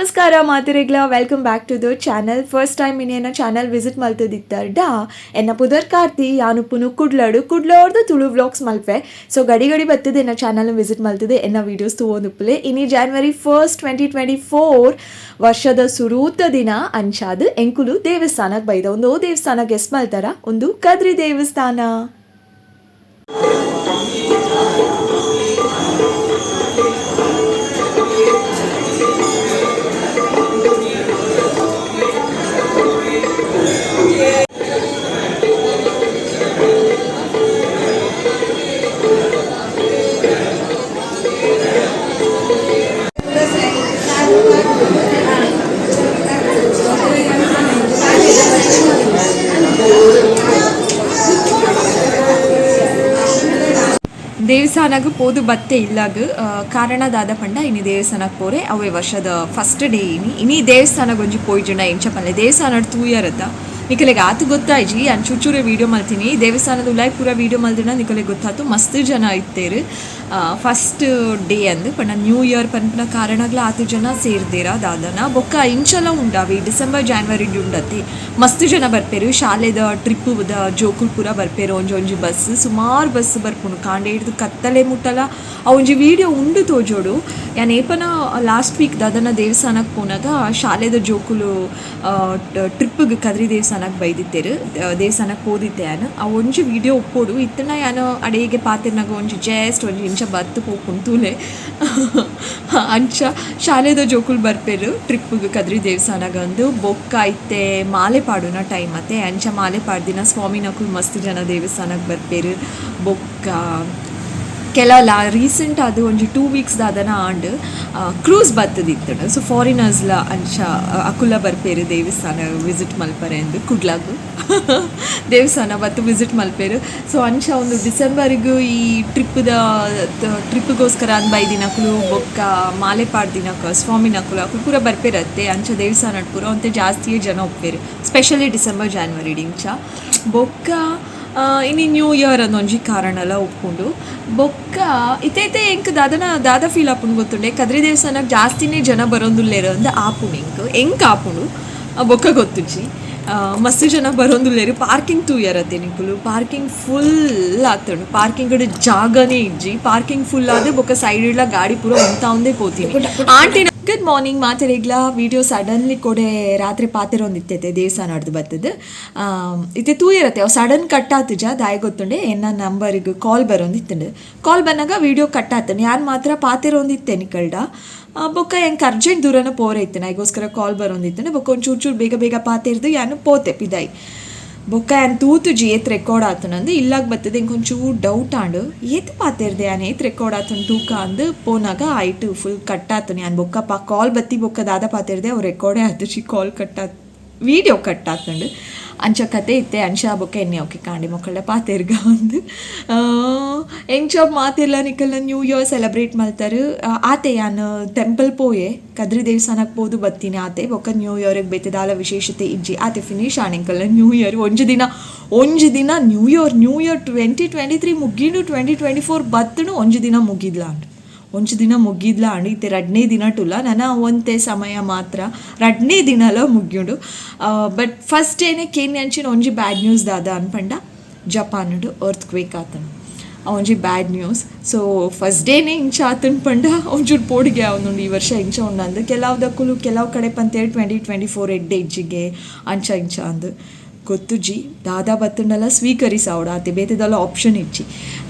ನಮಸ್ಕಾರ ಮಾತೆರೆಗ್ಲ, welcome back to the channel. First time ಇನೇನ channel visit ಮಲ್ತದಿತ್ತರ್ಡ, ಎನ್ನ ಪುದರ್ ಕಾರ್ತಿ, ಯಾನುಪ್ಪುನು ಕುಡ್ಲಡು. ಕುಡ್ಲೋರ್ದು ತುಳು ವ್ಲಾಗ್ಸ್ ಮಲ್ಪೆ. ಸೊ ಗಡಿ ಗಡಿ ಬರ್ತದೆ ಎನ್ನ ಚಾನಲ್ ವಿಸಿಟ್ ಮಲ್ತದೆ ಎನ್ನ ವೀಡಿಯೋಸ್ ತೂವೊಂದುಪ್ಪುಲೆ. ಇನಿ January 1, 2024, ವರ್ಷದ ಸುರೂತ ದಿನ. ಅಂಚಾದ್ ಎಂಕುಲು ದೇವಸ್ಥಾನಕ್ಕೆ ಬೈದ. ಒಂದು ದೇವಸ್ಥಾನ ಗೆಸ್ ಮಲ್ತಾರ? ಒಂದು ಕದ್ರಿ ದೇವಸ್ಥಾನ. ದೇವಸ್ಥಾನಗ್ ಪೋದು ಬತ್ತೆ ಇಲ್ಲಾಗ್. ಕಾರಣ ದಾದ ಪಂಡ, ಇನಿ ದೇವಸ್ಥಾನಕ್ಕೆ ಪೋರೆ, ಅವೇ ವರ್ಷದ ಫಸ್ಟ್ ಡೇ ಇನಿ. ಇನಿ ದೇವಸ್ಥಾನಗ್ ಒಂಜಿ ಪೋಯಿಜುಂಡ ಎಂಚ ಪನ್ಲೆ? ದೇವಸ್ಥಾನಡ್ ತೂಯರತ್ತ, ನಿಕಲೆಗ್ ಆತ್ ಗೊತ್ತಾಯ್ಜಿ. ಯಾನ್ ಚೂಚೂರೆ ವೀಡಿಯೋ ಮಲ್ತೀನಿ. ದೇವಸ್ಥಾನದ ಉಲಾಯಿ ಪೂರ ವೀಡಿಯೋ ಮಲ್ದಿನ ನಿಕಲೆಗ್ ಗೊತ್ತಾತು. ಮಸ್ತ್ ಜನ ಇತ್ತೇರು. ಫಸ್ಟ್ ಡೇ ಅಂದ್ ಪಂಡ ನ್ಯೂ ಇಯರ್ ಪನ್ಪಿನ ಕಾರಣಗ್ಲ ಆತ್ ಜನ ಸೇರ್ದೇರ ದಾದನ. ಬೊಕ್ಕ ಇಂಚಲ ಉಂಡಾವಿ ಡಿಸೆಂಬರ್ ಜಾನ್ವರಿ ಉಂಡತಿ ಮಸ್ತ್ ಜನ ಬರ್ಪೇರು. ಶಾಲೆದ ಟ್ರಿಪ್ ದ ಜೋಕುಲು ಪೂರ ಬರ್ಪೇರು. ಒಂಜೊಂಜಿ ಬಸ್, ಸುಮಾರು ಬಸ್ ಬರ್ಪುಂಡು. ಕಾಂಡೆ ಹಿಡ್ದು ಕತ್ತಲೆ ಮುಟ್ಟಲ. ಆ ಒಂಜಿ ವೀಡಿಯೋ ಉಂಡು, ತೋಜೋಡು. ಯಾನ್ ಏಪನ ಲಾಸ್ಟ್ ವೀಕ್ ದಾದನ ದೇವಸ್ಥಾನಕ್ಕೆ ಪೋನಾಗ ಶಾಲೆದ ಜೋಕುಲು ಟ್ರಿಪ್ಗೆ ಕದ್ರಿ ದೇವಸ್ಥಾನಕ್ಕೆ ಬೈದಿತ್ತೇರು. ದೇವಸ್ಥಾನಕ್ಕೆ ಪೋದಿತ್ತೆ ಯಾನ್. ಆ ಒಂಜಿ ವೀಡಿಯೋ ಉಪ್ಪೊಡು. ಇತ್ತನ ಯಾನ್ ಅಡೇಗೆ ಪಾತೆರ್ನಾಗ ಒಂಜಿ ಜಸ್ಟ್ ಒಂಜಿ ಇಂಚ ಬತ್ತು ಪೋಪುಂಡು, ತೂಲೆ. ಅಂಚ ಶಾಲೆದ ಜೋಕುಲು ಬರ್ಪೇರು ಟ್ರಿಪ್ಗೆ ಕದ್ರಿ ದೇವಸ್ಥಾನಗಂದು. ಬೊಕ್ಕ ಇತ್ತೆ ಮಾಲೆ ಪಾಡುನ ಟೈಮ್ ಅತ್ತೆ. ಅಂಚ ಮಾಲೆ ಪಾಡ್ದಿನ ಸ್ವಾಮಿನಕುಲು ಮಸ್ತ್ ಜನ ದೇವಸ್ಥಾನಕ್ಕೆ ಬರ್ಪೇರು. ಬೊಕ್ಕ ಕೆಲಲ ರೀಸೆಂಟ್ ಅದು ಒಂಜಿ 2 ವೀಕ್ಸ್ ದಾದನ ಆಂಡ್, ಕ್ರೂಸ್ ಬತ್ತದಿತ್ತಂಡು. ಸೊ ಫಾರಿನರ್ಸ್ಲ ಅಂಚ ಅಕುಲ ಬರ್ಪೇರು ದೇವಸ್ಥಾನ ವಿಸಿಟ್ ಮಲ್ಪರೆ ಅಂದು. ಕುಡ್ಲಾಗು ದೇವಸ್ಥಾನ ಬತ್ತು ವಿಸಿಟ್ ಮಲ್ಪೇರು. ಸೊ ಅಂಚ ಒಂದು ಡಿಸೆಂಬರ್ಗ್ ಈ ಟ್ರಿಪ್ದ ಟ್ರಿಪ್ಗೋಸ್ಕರ ಅಂದ್ ಬೈದಿನಕುಲು, ಬೊಕ್ಕ ಮಾಲೆ ಪಾಡ್ದಿನಕ ಸ್ವಾಮಿನಕುಲು, ಅಕುಲು ಪೂರ ಬರ್ಪೇರತ್ತೆ. ಅಂಚ ದೇವಸ್ಥಾನ ಪೂರ ಒಂತೆ ಜಾಸ್ತಿಯೇ ಜನ ಒಪ್ಪೇರು, ಸ್ಪೆಷಲಿ ಡಿಸೆಂಬರ್ ಜಾನ್ವರಿ ಇಂಚ. ಬೊಕ್ಕ ಇನಿ ನ್ಯೂ ಇಯರ್ ಒಂಜಿ ಕಾರಣಲ ಉಪ್ಪುಂಡು. ಬೊಕ್ಕ ಇತ್ತೆ ಇತ್ತೆ ಎಂಕ್ ದಾದನ ದಾದ ಫೀಲ್ ಆಪುಂಡು ಗೊತ್ತುಂಡೆ? ಕದ್ರಿ ದೇವಸ್ಥಾನಕ್ಕೆ ಜಾಸ್ತಿನೇ ಜನ ಬರೋಂದುಲ್ಲೇರು ಅಂದ್ ಆಪುಂಡು ಎಂಕ್. ಎಂಕ್ ಆಪುಂಡು, ಬೊಕ್ಕ ಗೊತ್ತುಜಿ. ಮಸ್ತ್ ಜನ ಬರೋಂದುಲ್ಲೇರು. ಪಾರ್ಕಿಂಗ್ ತೂಯರತ್ತೆ ನಿಕುಲು? Parking full ಆತುಂಡು. ಪಾರ್ಕಿಂಗ್ ಜಾಗನೇ ಇಜ್ಜಿ. ಪಾರ್ಕಿಂಗ್ ಫುಲ್ ಆದ್ ಬೊಕ್ಕ ಸೈಡ್ ಇಡ್ಲ ಗಾಡಿ ಪೂರ ಉಂತಾವಂದೇ ಪೋತೀನಿ. ಆಂಟಿನ ಗುಡ್ ಮಾರ್ನಿಂಗ್ ಮಾತೆರೆಗ್ಲ. ವಿಡಿಯೋ ಸಡನ್ಲಿ ಕೊಡೆ ರಾತ್ರಿ ಪಾತೆರೊಂದಿತ್ತೈತೆ ದೇವಸ್ಥಾನ ಹಿಡ್ದು ಬತ್ತದ. ಇತ್ತೆ ತೂಯರತ್ತೆ, ಅವು ಸಡನ್ ಕಟ್ ಆತುಜ. ದಾಯ ಗೊತ್ತುಂಡೆ? ಎನ್ನ ನಂಬರಿಗೆ ಕಾಲ್ ಬರೋಂದಿತ್ತಂಡು. ಕಾಲ್ ಬಂದಾಗ ವಿಡಿಯೋ ಕಟ್ ಆತಂಡು. ಯಾನ್ ಮಾತ್ರ ಪಾತೆರೊಂದಿತ್ತೆ ನಿಕಲ್ಡ. ಬೊಕ್ಕ ಎಂಕ್ ಅರ್ಜೆಂಟ್ ದೂರನ ಪೋರೆ ಇತ್ತೆ, ಐಗೋಸ್ಕರ ಕಾಲ್ ಬರೋಂದಿತ್ತಂಡು. ಬೊಕ್ಕ ಒಂದು ಚೂರು ಚೂರು ಬೇಗ ಬೇಗ ಪಾತೆರ್ದು ಯಾನು ಪೋತೆ ಪಿದಾಯಿ. ಬೊಕ್ಕ ಯಾನ್ ತೂತುಜಿ ಏತ್ ರೆಕಾರ್ಡ್ ಆತನಂದು. ಇಲ್ಲಾಗ ಬರ್ತದೆ, ಇಂಕ್ ಒಂಚೂರು ಡೌಟ್ ಆಂಡು, ಏತ್ ಪಾತೆರ್ದೆ ಯಾನ್, ಏತ್ ರೆಕಾರ್ಡ್ ಆತನ ತೂಕ ಅಂದು ಪೋನಾಗ ಆಯ್ತು, ಫುಲ್ ಕಟ್ ಆತನು. ಯಾನ್ ಬೊಕ್ಕ ಪಾ ಕಾಲ್ ಬತ್ತಿ ಬೊಕ್ಕ ದಾದ ಪಾತೆರ್ದೆ, ಅವು ರೆಕಾರ್ಡೇ ಆತುಜಿ. ಕಾಲ್ ಕಟ್ ಆತ್, ವೀಡಿಯೋ ಕಟ್ ಆತಂಡು. ಅಂಚ ಕತೆ ಇತ್ತೆ. ಅಂಚ ಬೊಕ್ಕ ಎಣ್ಣೆ ಓಕೆ ಕಾಂಡಿ ಮೊಕ್ಕಳ ಪಾತೆರ್ಗ ಅಂದು. ಎಂಚ ಮಾತೆರ್ಲ ನಿಕಲ್ನ ನ್ಯೂ ಇಯರ್ ಸೆಲೆಬ್ರೇಟ್ ಮಲ್ತಾರು? ಆತೆ, ಯಾನ್ ಟೆಂಪಲ್ ಪೋಯೆ, ಕದ್ರಿ ದೇವಸ್ಥಾನಕ್ಕೆ ಪೋದು ಬತ್ತೀನಿ ಆತೆ. ಬೊಕ್ಕ ನ್ಯೂ ಇಯರ್ಗೆ ಬೇತೆ ದಾಲ ವಿಶೇಷತೆ ಇಜ್ಜಿ ಆತೆ. ಫಿನಿಶ್ ಆಣಿಂಕಲ್ಲ ನ್ಯೂ ಇಯರ್. ಒಂಜಿ ದಿನ, ಒಂಜಿ ದಿನ ನ್ಯೂ ಇಯರ್. ನ್ಯೂ ಇಯರ್ 2023 ಮುಗಿಂಡು, 2024 ಬತ್ತನು. ಒಂಜಿ ದಿನ ಮುಗಿದ್ಲ ಅಂಡ್, ಒಂಜಿ ದಿನ ಮುಗಿದ್ಲ ಅಂಡ್. ಇತ್ತೆ ರಡ್ನೇ ದಿನ ಟುಲ. ನನ ಒಂತೆ ಸಮಯ ಮಾತ್ರ, ರಡ್ನೇ ದಿನಲ ಮುಗ್ಯುಂಡು. ಬಟ್ ಫಸ್ಟ್ ಡೇನೆ ಕೇನ್ ಅಂಚಿನ ಒಂಜಿ ಬ್ಯಾಡ್ ನ್ಯೂಸ್ ದಾದ ಅನ್ಪಂಡ, ಜಪಾನುಡು ಅರ್ತ್ ಕ್ವೇಕ್ ಆತನು. ಆ ಒಂಜಿ ಬ್ಯಾಡ್ ನ್ಯೂಸ್. ಸೊ ಫಸ್ಟ್ ಡೇನೆ ಇಂಚ ಆತನ್ ಪಂಡ ಒಂಚೂರು ಪೋಡಿಗೆ ಆವೊಂದುಂಡು, ಈ ವರ್ಷ ಇಂಚ ಉಂಡಂದು. ಕೆಲವುದಕ್ಕುಲು ಕೆಲವು ಕಡೆ ಪಂತೇಳಿ 2024 ಎಡ್ಡೆ ಇಜ್ಜಿಗೆ, ಅಂಚ ಇಂಚ ಅಂದು. ಗೊತ್ತುಜಿ, ದಾದಾ ಬತ್ತುಂಡಲ ಸ್ವೀಕರಿಸಾವಡು ಆತೆ, ಬೇತೆದಲ್ಲ ಆಪ್ಷನ್ ಇಜ್ಜಿ.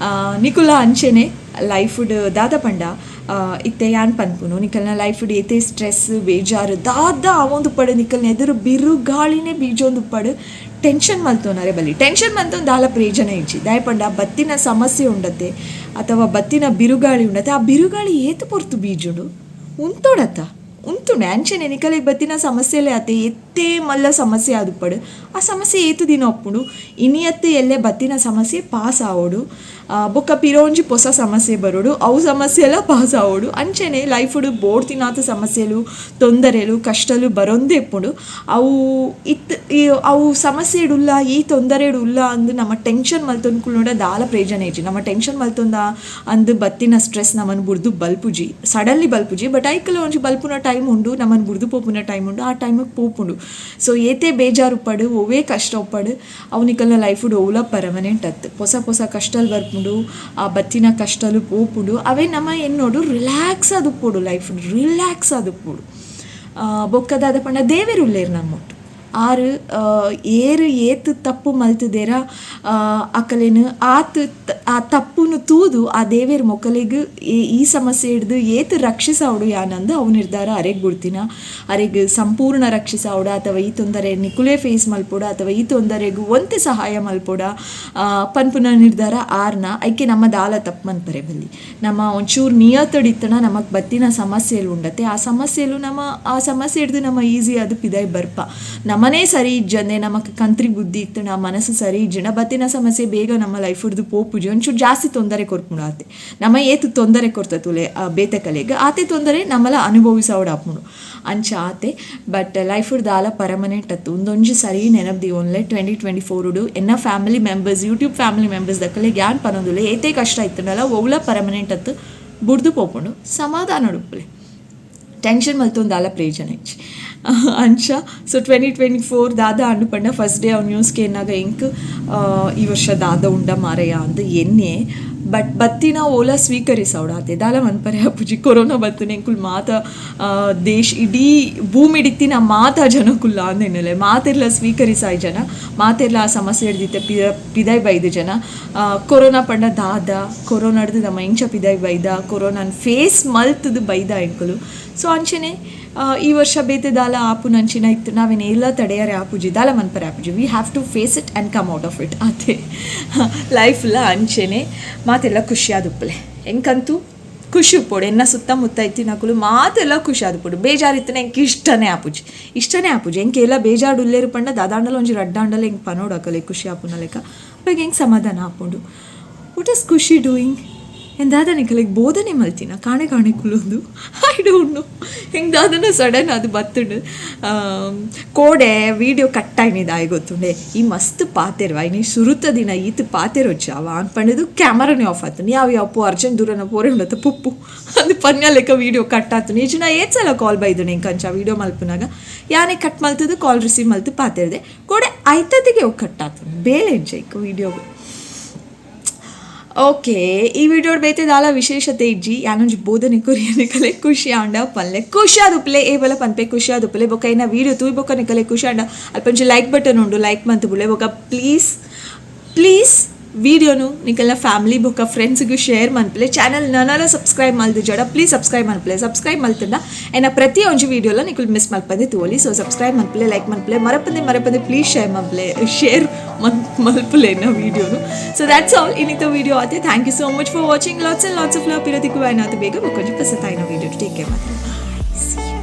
ನಿಕುಲ ಅಂಚೆನೆ ಲೈಫುಡ್ ದಾದ ಪಂಡ, ಇತ್ತೆ ಯಾನ್ ಪನ್ಪುನು, ನಿಕಲ್ನ ಲೈಫುಡ್ ಏತೆ ಸ್ಟ್ರೆಸ್, ಬೇಜಾರು ದಾದ ಆವೊಂದು ಪಡು, ನಿಕಲ್ನ ಎದುರು ಬಿರು ಗಾಳಿನೇ ಬೀಜೊಂದು ಪಡು, ಟೆನ್ಷನ್ ಮಲ್ತೊನರೆ ಬಲ್ಲಿ. ಟೆನ್ಷನ್ ಮಲ್ತೊಂದು ದಾಲ ಪ್ರಯೋಜನ ಇಜ್ಜಿ. ದಾಯ ಪಂಡ ಬತ್ತಿನ ಸಮಸ್ಯೆ ಉಂಡತೆ ಅಥವಾ ಬತ್ತಿನ ಬಿರುಗಾಳಿ ಉಂಡತೆ, ಆ ಬಿರುಗಾಳಿ ಏತು ಪೊರ್ತು ಬೀಜುಂಡು? ಉಂತೊಡತ್ತ, ಉಂತುಂಡೆ. ಅಂಚೆನೆ ನಿಕಲೆಗ್ ಬತ್ತಿನ ಸಮಸ್ಯೆಲೆ ಆತೆ ಎತ್ತೆ. ಏತೇ ಮಲ್ಲ ಸಮಸ್ಯೆ ಆದುಪ್ಪಡ್ ಆ ಸಮಸ್ಯೆ ಏತ್ ದಿನ ಉಪ್ಪುಂಡು ಇನಿಯತ್ತ್ ಎಲ್ಲೆ ಬತ್ತಿನ ಸಮಸ್ಯೆ ಪಾಸ್ ಆವೊಡು ಬೊಕ್ಕ ಪಿರ ಒಂಜಿ ಪೊಸ ಸಮಸ್ಯೆ ಬರೊಡು ಅವು ಸಮಸ್ಯೆಲ ಪಾಸ್ ಆವೊಡು ಅಂಚನೆ ಲೈಫುಡು ಬೋಡ್ತಿನಾತ್ ಸಮಸ್ಯೆಲು ತೊಂದರೆಲು ಕಷ್ಟಲು ಬರೊಂದೇ ಇಪ್ಪುಂಡು ಅವು ಇತ್ತ್ ಅವು ಸಮಸ್ಯೆಡ್ ಉಲ್ಲ ಈ ತೊಂದರೆಡ್ ಉಲ್ಲ ಅಂದ್ ನಮ ಟೆನ್ಷನ್ ಮಲ್ತೊಂದು ಕುಲ್ಲುಂಡ ದಾಲ ಪ್ರಯೋಜನ ಇಜ್ಜಿ ನಮ ಟೆನ್ಷನ್ ಮಲ್ತೊಂದ ಅಂದ್ ಬತ್ತಿನ ಸ್ಟ್ರೆಸ್ ನಮನ್ ಬುಡ್ದು ಬಲ್ಪುಜಿ ಸಡನ್ಲಿ ಬಲ್ಪುಜಿ ಬಟ್ ಐಕ್ಲ ಒಂಜಿ ಬಲ್ಪುನ ಟೈಮ್ ಉಂಡು ನಮನ್ ಬುಡ್ದು ಪೋಪುನ ಟೈಮ್ ಉಂಡು ಆ ಟೈಮುಗ್ ಪೋಪುಂಡು ಸೊ ಏತೇ ಬೇಜಾರ್ ಉಪ್ಪಡ್ ಒವ್ವೇ ಕಷ್ಟ ಉಪ್ಪಡ್ ಅವು ನಿಕಲ್ನ ಲೈಫುಡು ಒವ್ಲ ಪರ್ಮನೆಂಟ್ ಅತ್ತ್ ಪೊಸ ಪೊಸ ಕಷ್ಟಲು ಬರ್ಪುಂಡು ಆ ಬತ್ತಿನ ಕಷ್ಟಲು ಪೋಪುಂಡು ಅವೇ ನಮ ಎನ್ನೋಡು ರಿಲ್ಯಾಕ್ಸ್ ಆದುಪ್ಪೊಡು ಲೈಫ್ ರಿಲ್ಯಾಕ್ಸ್ ಆದುಪ್ಪೊಡು ಬೊಕ್ಕ ದಾದ ಪಂಡ ದೇವೆರ್ ಉಲ್ಲೆರ್ ನಮ್ಮೊಟ್ಟು ಆರ್ ಏರ್ ಏತ್ ತಪ್ಪು ಮಲ್ತುದೆರ ಅಕಲೆನ್ ಆತ್ ಆ ತಪ್ಪುನು ತೂದು ಆ ದೇವೆರ್ ಮೊಕಲೆಗ್ ಈ ಸಮಸ್ಯೆ ಹಿಡ್ದು ಏತ್ ರಕ್ಷಿಸಾವೊಡು ಯಾನಂದ್ ಅವು ನಿರ್ಧಾರ ಅರೆಗ್ ಬುಡ್ತಿನ ಅರೆಗ್ ಸಂಪೂರ್ಣ ರಕ್ಷಿಸಾವೊಡ ಅಥವಾ ಈ ತೊಂದರೆ ನಿಕುಲೇ ಫೇಸ್ ಮಲ್ಪೊಡ ಅಥವಾ ಈ ತೊಂದರೆಗ್ ಒಂತೆ ಸಹಾಯ ಮಲ್ಪೊಡ ಪನ್ಪುನ ನಿರ್ಧಾರ ಆರ್ನ ಐಕೆ ನಮ್ಮ ದಾಲ ತಪ್ಪು ಮನ್ಪರೆ ಬಲ್ಲಿ ನಮ್ಮ ಒಂಚೂರು ನಿಯತ್ತಡಿತ್ತನ ನಮಕ್ ಬತ್ತಿನ ಸಮಸ್ಯೆಲು ಉಂಡತೆ ಆ ಸಮಸ್ಯೆಲು ನಮ್ಮ ಆ ಸಮಸ್ಯೆ ಹಿಡ್ದು ನಮ್ಮ ಈಸಿ ಅದು ಪಿದಾಯ್ ಬರ್ಪ ನಮನೇ ಸರಿ ಇಜ್ಜಂದೆ ನಮಕ್ ಕಂತ್ರಿ ಬುದ್ಧಿ ಇತ್ತುಂಡ ಮನಸ್ಸು ಸರಿ ಇಜ್ಜಿಂಡ ಬತ್ತಿನ ಸಮಸ್ಯೆ ಬೇಗ ನಮ್ಮ ಲೈಫ್ ಹಿಡ್ದು ಪೋಪುಜಿ ಒಂಚೂರು ಜಾಸ್ತಿ ತೊಂದರೆ ಕೊರ್ಪುಂಡು ಆತೆ ನಮ್ಮ ಏತ್ ತೊಂದರೆ ಕೊರ್ತ ತುಲೆ ಬೇತೆ ಕಲೆಗ್ ಆತೆ ತೊಂದರೆ ನಮ್ಮಲ ಅನುಭವಿಸವಡ ಆಪುಂಡು ಅಂಚ ಆತೆ ಬಟ್ ಲೈಫ್ ದಾಲ ಪರ್ಮನೆಂಟ್ ಅತ್ತು ಉಂದೊಂಜಿ ಸರಿ ನೆನಪು ದೀವೊನ್ಲೆ 2024 ಎನ್ನ family members YouTube family members ದಕ್ಕಲೆಗ್ ಯಾನ್ ಪನೊಂದುಲ್ಲೆ ಏತೇ ಕಷ್ಟ ಇತ್ತುಂಡಲ ಒವ್ಲ ಪರ್ಮನೆಂಟ್ ಅತ್ತು ಬುಡ್ದು ಪೋಪುಂಡು ಸಮಾಧಾನ ಉಪ್ಪುಲೆ ಟೆನ್ಷನ್ ಮಲ್ತೊಂದು ದಾಲ ಪ್ರಯೋಜನ ಇಜ್ಜಿ ಅಂಚ ಸೊ 2024 ದಾದ ಅಂಡು ಪಂಡ ಫಸ್ಟ್ ಡೇ ಅವು ನ್ಯೂಸ್ ಕೇನಾಗ ಎಂಕ್ ಈ ವರ್ಷ ದಾದ ಉಂಡ ಮಾರಯ್ಯ ಅಂದ್ ಎನ್ನೆ ಬಟ್ ಬತ್ತಿನ ಓಲ ಸ್ವೀಕರಿಸವಡ ಆತೆ ದಾಲ ಮನ್ಪರೆ ಅಪ್ಪುಜಿ ಕೊರೋನಾ ಬತ್ತುನ ಎಂಕುಲು ಮಾತ ದೇಶ ಇಡೀ ಭೂಮಿಡಿತ್ತಿನ ಮಾತ ಜನಕುಲ್ಲ ಅಂದ್ ಎನ್ನಲೆ ಮಾತೆರ್ಲ ಸ್ವೀಕರಿಸಾಯಿ ಜನ ಮಾತೆರ್ಲ ಆ ಸಮಸ್ಯೆ ಹಿಡ್ದಿತ್ತೆ ಪಿದಾಯ್ ಬೈದು ಜನ ಕೊರೋನಾ ಪಂಡ ದಾದ ಕೊರೋನಾಡ್ದು ನಮ್ಮ ಇಂಚ ಪಿದಾಯ್ ಬೈದ ಕೊರೋನಾನ್ ಫೇಸ್ ಮಲ್ತದು ಬೈದ ಎಂಕುಲು ಸೊ ಅಂಚನೆ ಈ ವರ್ಷ ಬೇತೆ ದಾಲ ಆಪುನಂಚಿನ ಇತ್ತು ನಾವೇನು ಎಲ್ಲ ತಡೆಯರೆ ಆಪುಜಿ ದಾಲ ಮನ್ಪರೆ ಆಪುಜಿ we have to face it and come out of it ಆತೆ ಲೈಫ್ಲ ಅಂಚೆನೆ ಮಾತೆಲ್ಲ ಖುಷಿಯಾದುಪ್ಪಲೆ ಎಂಕಂತೂ ಖುಷಿ ಉಪ್ಪೊಡು ಎನ್ನ ಸುತ್ತಮುತ್ತ ಇತ್ತಿನಕುಲು ಮಾತೆಲ್ಲ ಖುಷಿ ಆದುಪ್ಪೊಡು ಬೇಜಾರಿತ್ತನೆ ಎಂಕ್ ಇಷ್ಟನೇ ಆಪುಜಿ ಇಷ್ಟನೇ ಆಪುಜಿ ಎಂಕ್ ಎಲ್ಲ ಬೇಜಾರು ಉಲ್ಲೇರು ಪಂಡ ದಾದಾಂಡಲ ಒಂಜಿ ರಡ್ಡಾಂಡಲ ಎಂಕ್ ಪನೋಡು ಅಕಲೆ ಖುಷಿ ಆಪುನ ಲೆಕ್ಕ ಅಪಗ ಎಂಕ್ ಸಮಾಧಾನ ಆಪುಂಡು what is Khushi doing ಎಂದಾದ ನಿಕಲೆಗ್ ಬೋಧನೆ ಮಲ್ತಿನ ಕಾಣೆ ಕಾಣೆ ಕುಲೊಂದು I don't know ಹೆಂಗೆ ದಾದನ ಸಡನ್ ಅದು ಬತ್ತುಂಡು ಕೋಡೆ ವೀಡಿಯೋ ಕಟ್ ಆಯ್ನಿದ ಗೊತ್ತುಂಡೆ ಈ ಮಸ್ತ್ ಪಾತೆರ್ವ ಇನಿ ಸುರುತ ದಿನ ಈತ್ ಪಾತೆರೊಚ್ಚ ಅವ ಅನ್ಪಂಡದು ಕ್ಯಾಮರಾನೇ ಆಫ್ ಆತು ಯಾವ ಯಾವ ಅರ್ಜೆಂಟ್ ದೂರನ ಪೋರೆ ಉಂಡತ್ತ ಪುಪ್ಪು ಅದು ಪನ್ಯ ಲೆಕ್ಕ ವೀಡಿಯೋ ಕಟ್ ಆತು ನಿಜ ಏತ್ ಸಲ ಕಾಲ್ ಬೈದು ಎಂಕಂಚ ವೀಡಿಯೋ ಮಲ್ಪುನಾಗ ಯಾನೆ ಕಟ್ ಮಲ್ತದು ಕಾಲ್ ರಿಸೀವ್ ಮಲ್ತು ಪಾತೆರ್ದೆ ಕೋಡೆ ಐತತಿಗೆ ಕಟ್ ಆತು ಬೇಲೆ ಎಂಚ ವೀಡಿಯೋಗು ಓಕೆ ಈ ವಿಡಿಯೋ ಬೇತೆ ದಾಲ ವಿಶೇಷತೆ ಇಜ್ಜಿ ಯಾನೊಂಜಿ ಬೋಧನೆ ಕೊರಿಯ ನಿಕಲೆ ಖುಷಿ ಆಂಡ ಪಲ್ಲೆ ಖುಷಿ ಆದುಪ್ಪಲೆ ಏ ಬಲ ಪನ್ಪೆ ಖುಷಿ ಆದುಪ್ಪಲೆ ಬೊಕ್ಕ ಇನ್ನ ವೀಡಿಯೋ ತೂಯ್ ಬೊಕ್ಕ ನಿಕಲೆ ಖುಷಿ ಆಂಡ ಅಲ್ಪಂಚಿ ಲೈಕ್ ಬಟನ್ ಉಂಡು ಲೈಕ್ ಮಂತ್ ಬುಳೆ ಬೊಕ್ಕ ಪ್ಲೀಸ್ ಪ್ಲೀಸ್ ವೀಡಿಯೋನು ನಿಕಲ್ನ ಫ್ಯಾಮಿಲಿ ಬೊಕ್ಕ ಫ್ರೆಂಡ್ಸ್ಗೂ ಶೇರ್ ಮನ್ಪಲೆ ಚಾನಲ್ ನನಲ ಸಬ್ಸ್ಕ್ರೈಬ್ ಮಲ್ದು ಜಡ ಪ್ಲೀಸ್ ಸಬ್ಸ್ಕ್ರೈಬ್ ಮನ್ಪಲೆ ಸಬ್ಸ್ಕ್ರೈಬ್ ಮಲ್ತಂಡ ಎನ್ನ ಪ್ರತಿ ಒಂಜಿ ವೀಡಿಯೋಲ ನಿಕುಲ್ ಮಿಸ್ ಮಲ್ಪಂದೆ ತೂವೊಲಿ ಸೊ ಸಬ್ಸ್ಕ್ರೈಬ್ ಮನ್ಪಲೆ ಲೈಕ್ ಮನ್ಪಲೆ ಮರಪಂದೆ ಮರಪಂದೆ ಪ್ಲೀಸ್ ಶೇರ್ ಮನ್ಪಲೆ ಶೇರ್ ಮಲ್ಪಲೆ ಎನ್ನ ವೀಡಿಯೋನು ಸೊ that's all ಇನ್ನಿತ video ಆತೆ thank you so much for watching lots and lots of love ಪಿರತಿಕು ಆಯ್ನಾತು ಬೇಗ ಬೊಕ್ಕೊಂಜಿ ಪಸತಾಯಿನ ವೀಡಿಯೋ ಟೇಕ್ ಕೇರ್ ಮಾತ್ರ. See you.